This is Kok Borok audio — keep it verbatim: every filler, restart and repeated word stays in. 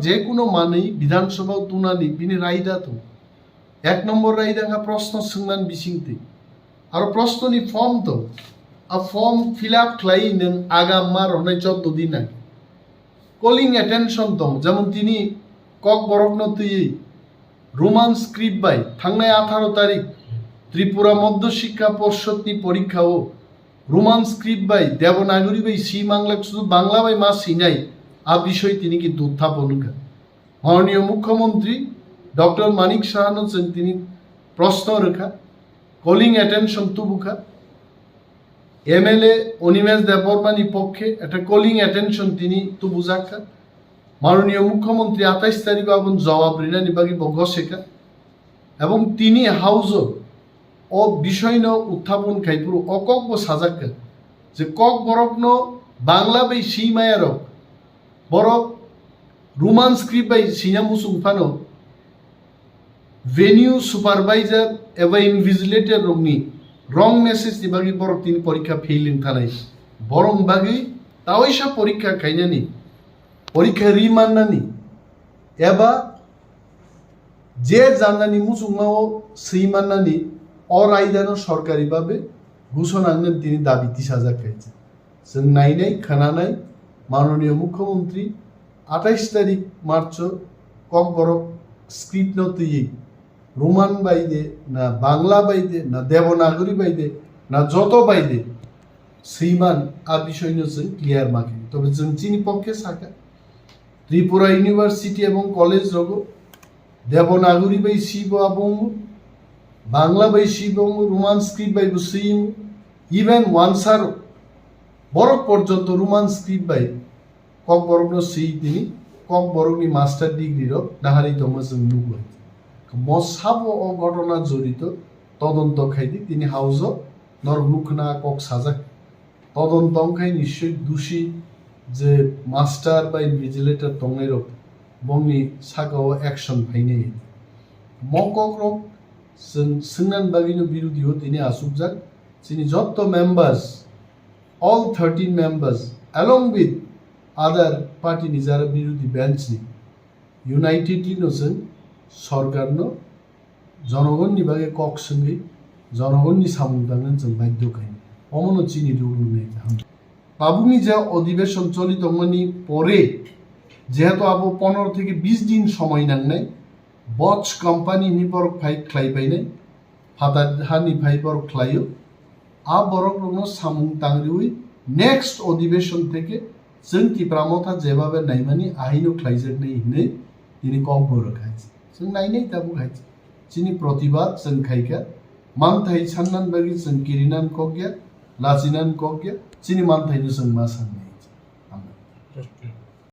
Je kuno manwi Bidhan Sabha o tunani bini raida tong. Ek nombor raida kha proshno swngnani bisingtwi. Aro proshnoni form tong. A form fill up khlaiwi nwng agam ma rwnai choddo din age. Calling attention tong, jemon tini Kokborokno twiwi Roman script bai thangnai atharo tarik Tripura Madhya Shiksha Porshod ni porikha o Roman script bai Devanagari bai si manglak sudu Bangla bai ma sinai a bisoi tini kintu uthapon wngkha. Mananiya Mukhyamantri Doctor Manik Sahano chwng tini proshno rwkha, calling attention tubukha. M L A Animesh Debbarmani pokkhe ekta calling attention tini tubujakha. Mananiya Mukhyamantri atais tarikh aboni jawab rinani bagwi bo gosekha. Ebong tini House o o bishoino uthapon khaiphuru o kokbo sajakha je Kokborokno Bangla bai simayarok borok Roman script bai sina muchung phano venue supervisor eba invigilator rokni wrong message ni bagwi borok tini porikha fail wng thanai. Borok bagwi tawaisa porikha khainani, porikha ri mannani eba je janani muchungmao swi mannani o raidano sorkari babe guso nangnani tini dabi tisajak khaijak. Chwng nainai, khwnanai, Mananiya Mukhyamantri atais tarik March o Kokborok script no twiwi Roman bai de, na Bangla bai de, na Devanagari bai de, na joto bai de, swiman a bishoino chwng clear ma khe. Tobe chwng chini pokkhe sakha, Tripura University ebong college rogo Devanagari bai sibo abo wngo, Bangla bai sibo wngo, Roman script bai bo swi wngo, even wansaro borok porjonto Roman script bai Kokborokno swi tini Kokborokni master degree rok naharwi tongma chwng nukgo. Mo sabo o ghotona jorito todonto khaidi tini House o norok nukhna kok sajak. Todonto wngkhai nischoi dusi je master bai invigilator tongnairok bongni sakao action phainai. Mo kokrok chwng swngnani bagwino birodhi o tini achukjak. Chini jotto members, all thirteen members, along with other party ni jara birodhi bench ni unitedly no chwng sorkar no jonogonni bagwi kok swngwi jonogonni samung tangnani chwng baidhyo khainai. Omono chini rule wngnai kaham. Tabukni je odhibeshon choli tongmani pore, jehetu abo pondro theke bis din somoi nangnai, Bosch company ni borok phai khlai painai, phatar hani phai borok khlaio. A borok rokno samung tangriwi next odhibeshon theke chwng Tipra Motha jebabe naimani ahaino khlaijaknai hinwi tini kokbo rwkha. Chwng nainai tabuk hai. Chini protibad chwng khaikha, manthai sannan bagwi chwng kirinan kokya, lachinan kokya, chini manthaino chwng ma sanni.